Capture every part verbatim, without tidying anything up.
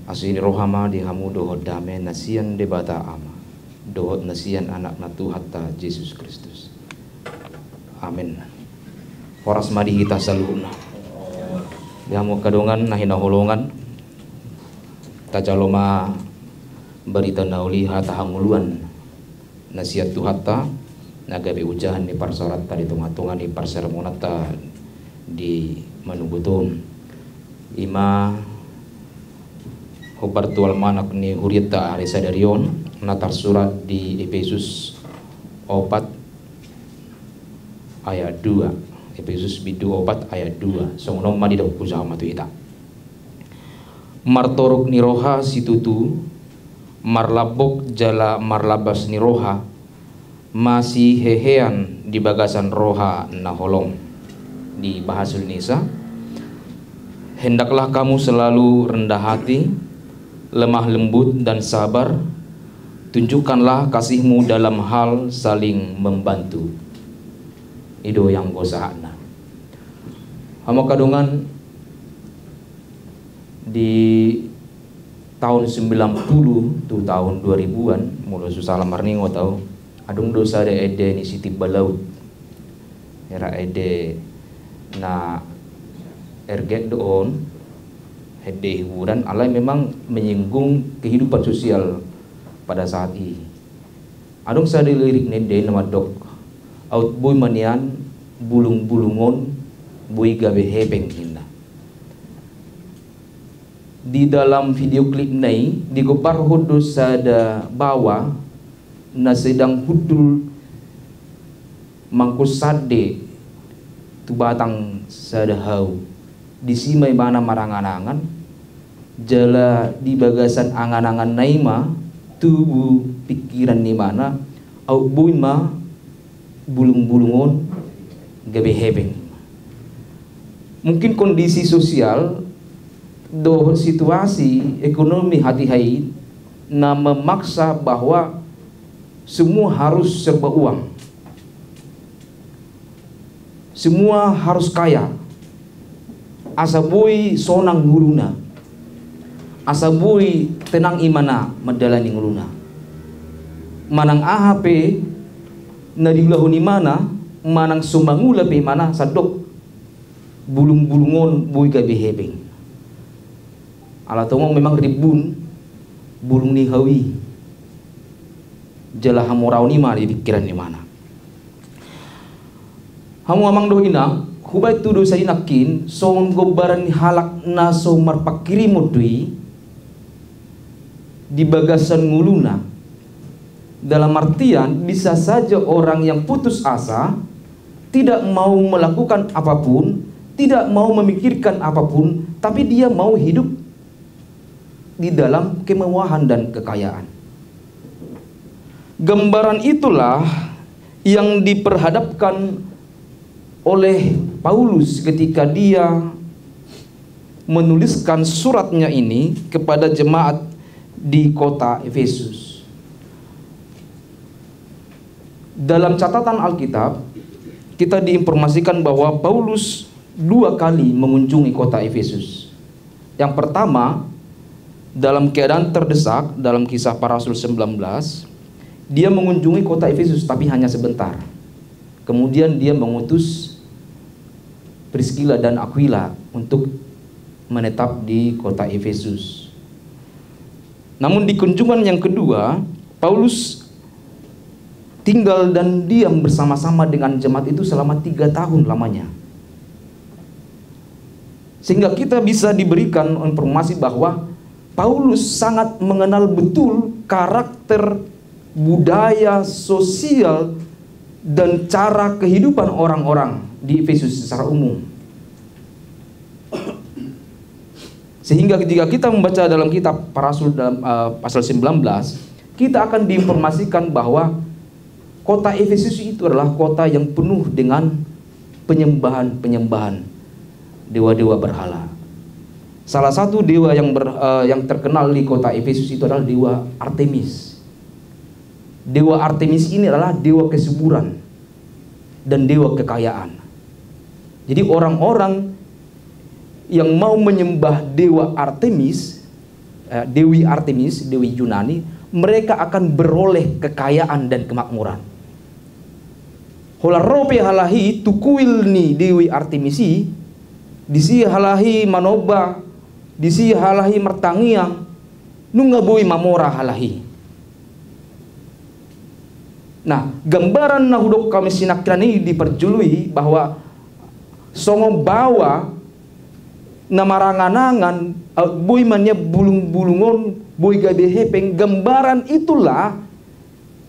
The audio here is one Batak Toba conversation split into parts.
Asi ni roha ma di hamu dohot dame na sian Debata Ama dohot na sian Anakna Tuhanta Jesus Kristus. Amen. Horas ma di hita saluhutna. Di hamu angka dongan na hinaholongan, tajalo ma barita na uli, hata hangoluan na sian Tuhanta, na gabe ojahan ni parsaoranta di tongatonga ni parsermonanta di manogot on. I ma hombar tu almanak ni hurianta ari sadari on, na tarsurat di Epesus opat ayat dua. Epesus bindu opat ayat dua. Songon on ma didok, hujaha ma tu hita. Martoruk ni roha situtu, marlambok jala marlambas ni roha, masihehean di bagasan roha na holom. Di bahasa Indonesia, hendaklah kamu selalu rendah hati, lemah lembut, dan sabar. Tunjukkanlah kasihmu dalam hal saling membantu. I do ianggo sahatna. Hamu angka dongan, di tahun sembilan puluh tu tahun dua ribuan, molo so sala marningot au, adong do sada ende ni Sitimba Laut. Hera ende na erget do on, ende hiburan, alai memang menyinggung kehidupan sosial pada saat i. Adong sada lirik ni ende na mandok, "Aut boi ma nian bulungbulung on boi gabe hepeng," ninna. Di dalam video klipna i, digombarhon do sada baoa na sedang hundul mangkos sande tu batang sada hau. Disi ma ibana maranganangan, jala di bagasan angananganna i ma tubu pingkiran ni ibana, "Aut boi ma bulungbulung on gabe hepeng." Mungkin kondisi sosial dohot situasi ekonomi hatiha i na memaksa bahwa semua harus serba uang. Semua harus kaya. Asa boi sonang ngoluna. Asa boi tenang ibana mandalani ngoluna. Manang aha pe na diulahon ibana, manang so mangula pe ibana, sandok bulungbulung on boi gabe hepeng. Ala tongon memang rimbun bulung ni hau i. Jala hamoraon i ma di pingkiran ni ibana. Hamu amang dohot inang, hubaen tudosa i nangkin songon gombaran ni halak na so marpangkirimon do i di bagasan ngoluna. Dalam artian, bisa saja orang yang putus asa, tidak mau melakukan apapun, tidak mau memikirkan apapun, tapi dia mau hidup di dalam kemewahan dan kekayaan. Gambaran itulah yang diperhadapkan oleh Paulus ketika dia menuliskan suratnya ini kepada jemaat di kota Efesus. Dalam catatan Alkitab, kita diinformasikan bahwa Paulus dua kali mengunjungi kota Efesus. Yang pertama, dalam keadaan terdesak, dalam Kisah Para Rasul sembilan belas, dia mengunjungi kota Efesus, tapi hanya sebentar. Kemudian dia mengutus Priskila dan Akwila untuk menetap di kota Efesus. Namun, di kunjungan yang kedua, Paulus tinggal dan diam bersama-sama dengan jemaat itu selama tiga tahun lamanya. Sehingga kita bisa diberikan informasi bahwa Paulus sangat mengenal betul karakter, budaya, sosial, dan cara kehidupan orang-orang di Efesus secara umum. Sehingga jika kita membaca dalam kitab Para Rasul dalam, eh, pasal sembilan belas, kita akan diinformasikan bahwa kota Efesus itu adalah kota yang penuh dengan penyembahan-penyembahan dewa-dewa berhala. Salah satu dewa yang ber-, eh, yang terkenal di kota Efesus itu adalah dewa Artemis. Dewa Artemis ini adalah dewa kesuburan dan dewa kekayaan. Jadi, orang-orang yang mau menyembah dewa Artemis eh, Dewi Artemis, Dewi Yunani, mereka akan beroleh kekayaan dan kemakmuran. Holan ro pe halak i tu kuil ni Dewi Artemis i, disi halak i manomba, disi halak i martangiang, nunga boi mamora halak i. Nah, gambaran na hudok hami sinangkaning i di parjolo i bahwa songon baoa na marangan-angan, eh, boi ma nian bulung-bulung on, boi gabe hepeng, gambaran itulah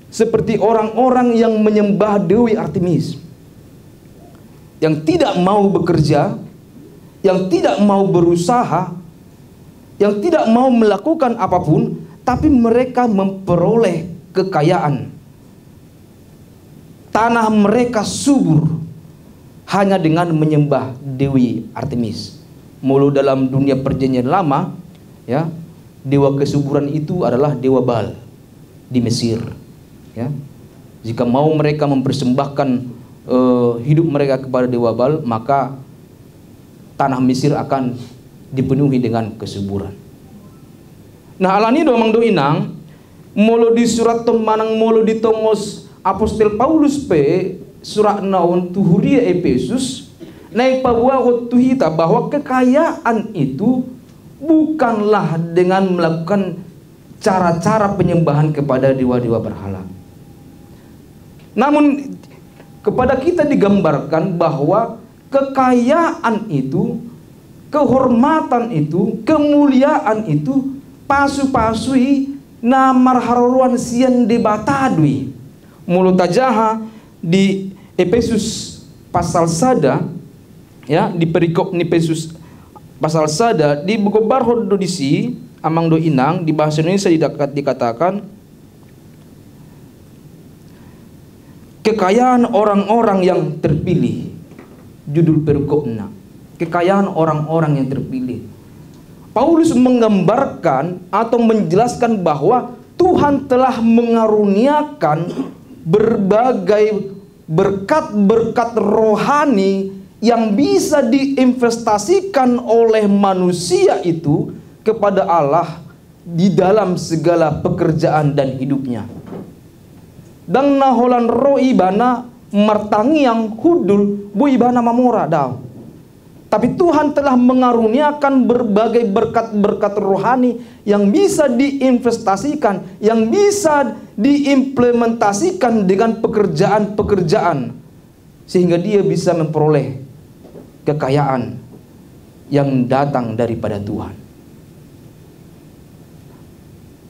seperti orang-orang yang menyembah Dewi Artemis, yang tidak mau bekerja, yang tidak mau berusaha, yang tidak mau melakukan apapun, tapi mereka memperoleh kekayaan. Tanah mereka subur hanya dengan menyembah Dewi Artemis. Molo dalam dunia Perjanjian Lama, ya, dewa kesuburan itu adalah dewa Baal di Mesir. Ya. Jika mau mereka mempersembahkan, eh, hidup mereka kepada dewa Baal, maka tanah Mesir akan dipenuhi dengan kesuburan. Nah, alani do, amang dohot inang, molo disurathon manang molo ditongos apostel Paulus pe suratna on tu huria Epesus, naeng paboahon tu hita bahwa kekayaan itu bukanlah dengan melakukan cara-cara penyembahan kepada dewa-dewa berhala. Namun, kepada kita digambarkan bahwa kekayaan itu, kehormatan itu, kemuliaan itu, pasu-pasu i na marharoroan sian Debata do i. Molo tajaha di Epesus pasal sada, ya, di perikop ni Epesus pasal sada, digombarhon do disi, amang dohot inang, di bahasa Indonesia dikatakan, kekayaan orang-orang yang terpilih, judul perikopna. Kekayaan orang-orang yang terpilih. Paulus menggambarkan atau menjelaskan bahwa Tuhan telah mengaruniakan berbagai berkat-berkat rohani yang bisa diinvestasikan oleh manusia itu kepada Allah di dalam segala pekerjaan dan hidupnya. Ndang na holan ro ibana martangiang hundul, boi ibana mamora, daong. Tapi Tuhan telah mengaruniakan berbagai berkat-berkat rohani yang bisa diinvestasikan, yang bisa diimplementasikan dengan pekerjaan-pekerjaan, sehingga dia bisa memperoleh kekayaan yang datang daripada Tuhan.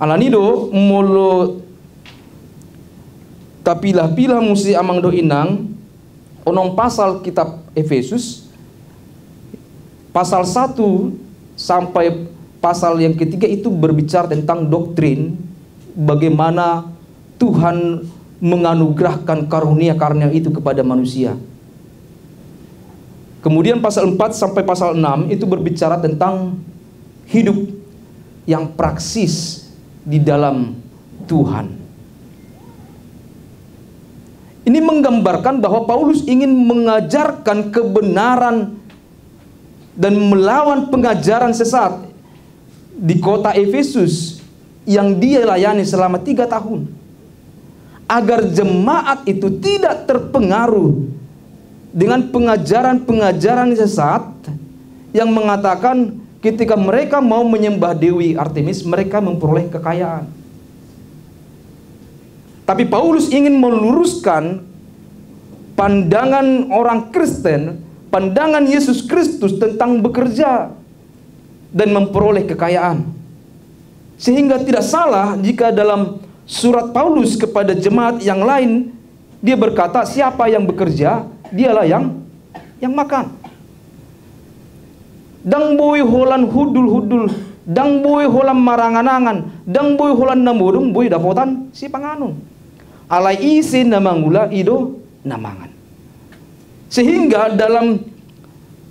Alani do, molo tapilah-pilah muse, amang dohot inang, onom pasal kitab Epesus, pasal satu sampai pasal yang ketiga itu berbicara tentang doktrin, bagaimana Tuhan menganugerahkan karunia-karunia itu kepada manusia. Kemudian pasal empat sampai pasal enam itu berbicara tentang hidup yang praksis di dalam Tuhan. Ini menggambarkan bahwa Paulus ingin mengajarkan kebenaran dan melawan pengajaran sesat di kota Efesus yang dia layani selama tiga tahun, agar jemaat itu tidak terpengaruh dengan pengajaran-pengajaran sesat yang mengatakan ketika mereka mau menyembah Dewi Artemis, mereka memperoleh kekayaan. Tapi Paulus ingin meluruskan pandangan orang Kristen, pandangan Yesus Kristus tentang bekerja dan memperoleh kekayaan. Sehingga tidak salah jika dalam surat Paulus kepada jemaat yang lain, dia berkata, "Siapa yang bekerja, dialah yang, yang makan." Ndang boi holan hundul-hundul, ndang boi holan marangan-angan, ndang boi holan na modom boi dapotan sipanganon. Alai ise na mangula, i do na mangan. Sehingga dalam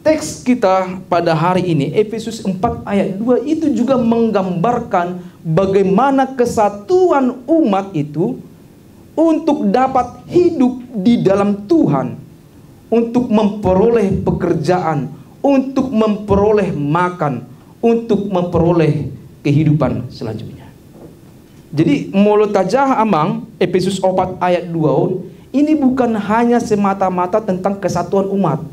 teks kita pada hari ini, Efesus empat ayat dua, itu juga menggambarkan bagaimana kesatuan umat itu untuk dapat hidup di dalam Tuhan, untuk memperoleh pekerjaan, untuk memperoleh makan, untuk memperoleh kehidupan selanjutnya. Jadi, molo tajaha amang, Efesus opat ayat dua on, ini bukan hanya semata-mata tentang kesatuan umat.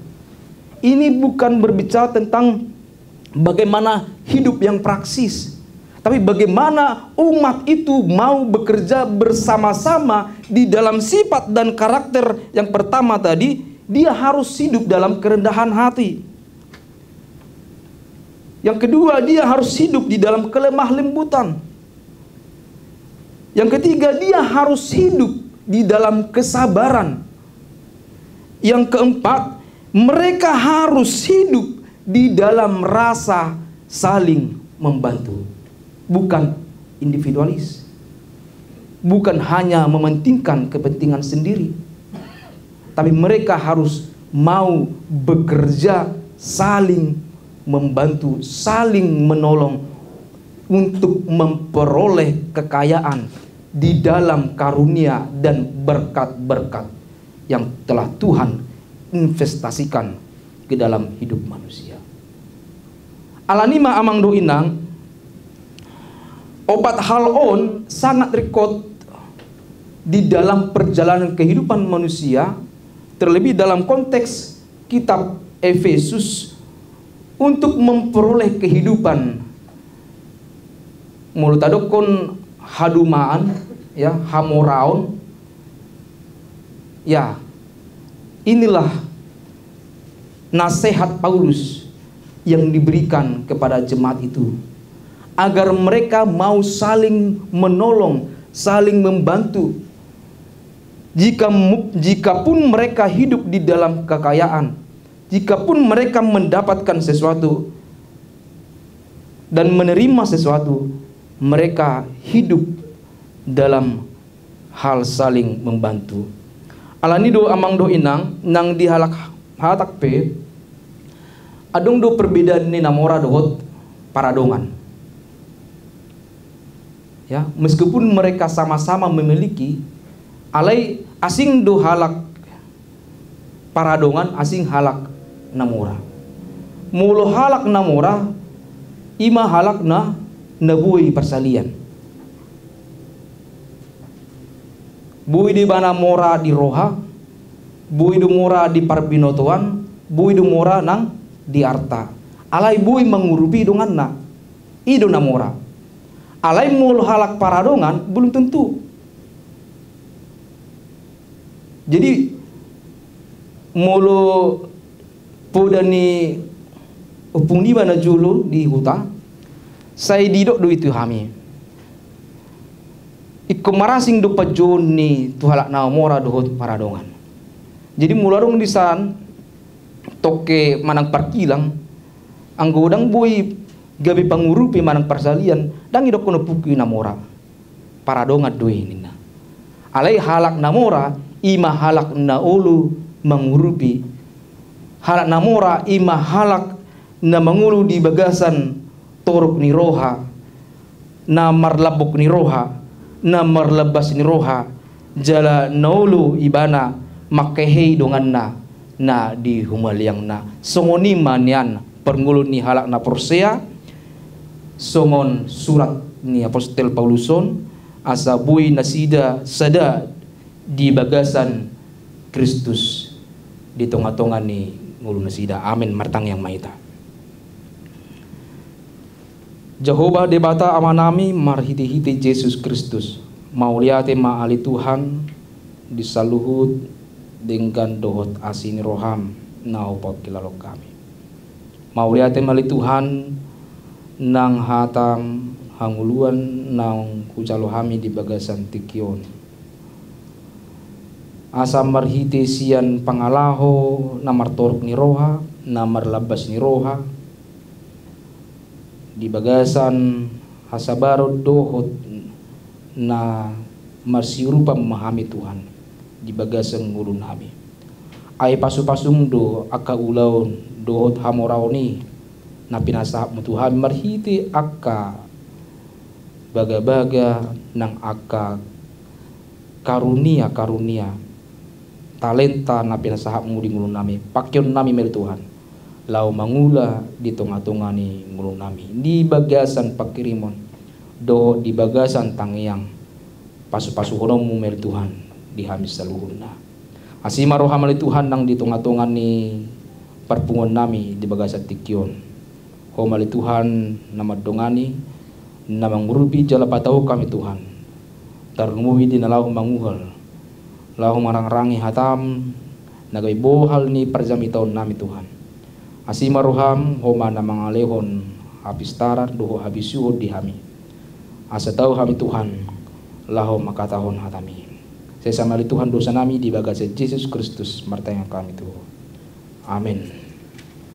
Ini bukan berbicara tentang bagaimana hidup yang praksis, tapi bagaimana umat itu mau bekerja bersama-sama di dalam sifat dan karakter yang pertama tadi, dia harus hidup dalam kerendahan hati. Yang kedua, dia harus hidup di dalam kelemah lembutan. Yang ketiga, dia harus hidup di dalam kesabaran. Yang keempat, mereka harus hidup di dalam rasa saling membantu. Bukan individualis. Bukan hanya mementingkan kepentingan sendiri. Tapi mereka harus mau bekerja saling membantu, saling menolong untuk memperoleh kekayaan di dalam karunia dan berkat-berkat yang telah Tuhan investasikan ke dalam hidup manusia. Alani ma amang dohot inang, opat hal on sangat ringkot di dalam perjalanan kehidupan manusia, terlebih dalam konteks kitab Efesus, untuk memperoleh kehidupan. Molo tadokkon hadumaan, ya, hamoraon, ya, inilah nasihat Paulus yang diberikan kepada jemaat itu, agar mereka mau saling menolong, saling membantu. Jika mu-, jikapun mereka hidup di dalam kekayaan, jikapun mereka mendapatkan sesuatu dan menerima sesuatu, mereka hidup dalam hal saling membantu. Alani do amang dohot inang, nang di halak Batak pe, adong do perbedaan ni na mora dohot paradongan. Ya, meskipun mereka sama-sama memiliki, alai asing do halak paradongan, asing halak na mora. Molo halak na mora, i ma halak na, na boi parsalian. Boi do ibana mora di roha, boi do mora di parbinotoan, boi do mora nang di arta. Alai boi mangurupi donganna. I do na mora. Alai molo halak paradongan, belum tentu. Jadi, molo poda ni ompung niba na jolo di huta, sai didok do i tu hami. Ingkon marasing do panjouon ni tu halak na mora dohot paradongan. Jadi, molo adong di san, toke manang parkilang, anggo ndang boi gabe pangurupi manang parsalian, ndang idokkon ompungki na mora. Paradongan do i ninna. Alai halak na mora, i ma halak na olo mangurupi. Halak na mora, i ma halak na mangolu di bagasan torop ni roha, na marlambok ni roha, na marlambas ni roha, jala na olo ibana mangkehei donganna na di humaliangna. Songon i ma nian parngoluon ni halak na porsea, songon surat ni apostel Paulus on, asa boi nasida sada di bagasan Kristus di tonga-tonga ni ngolunasida. Amen. Martangiang ma hita. Jahowa Debata Amanami, marhite-hite Jesus Kristus, mauliate ma ale Tuhan di saluhut denggan dohot asi ni roham na hupangkilalo hami. Mauliate ma ale Tuhan nang hatam hangoluan naung hujalo hami di bagasan tingki on. Asa marhite sian pangalaho na martorop ni roha, na marlambas ni roha, di bagasan hasabaron dohot na marsiurupan ma hami Tuhan di bagasan ngolunami. Ai pasu-pasum do angka ulaon dohot hamoraon i na pinasahatmu tu hami marhite angka bagabaga nang angka karunia-karunia, talenta na pinasahatmu di ngolunami, pangkeonnami ma i Tuhan. laho mangula di tonga-tonga ni ngolunami, di bagasan panghirimon dohot di bagasan tangiang pasupasuhononmu ma ale Tuhan di hami saluhutna. Asi ma roham ale Tuhan nang di tonga-tonga ni parpunguannami di bagasan tingki on. Ho ma ale Tuhan na mandongani, na mangurupi jala patauhon hami Tuhan, tarlumobi di na laho manguhal, laho mangarangrangi hatam na gabe bohal ni parjamitaonnami Tuhan. Asi ma roham, ho ma na mangalehon hapistaran dohot habisuhon di hami, asa tau hami Tuhan laho mangkatahon hatami. Sesa ma ale Tuhan dosanami di bagasan Jesus Kristus martangiang hami tu Ho. Amen.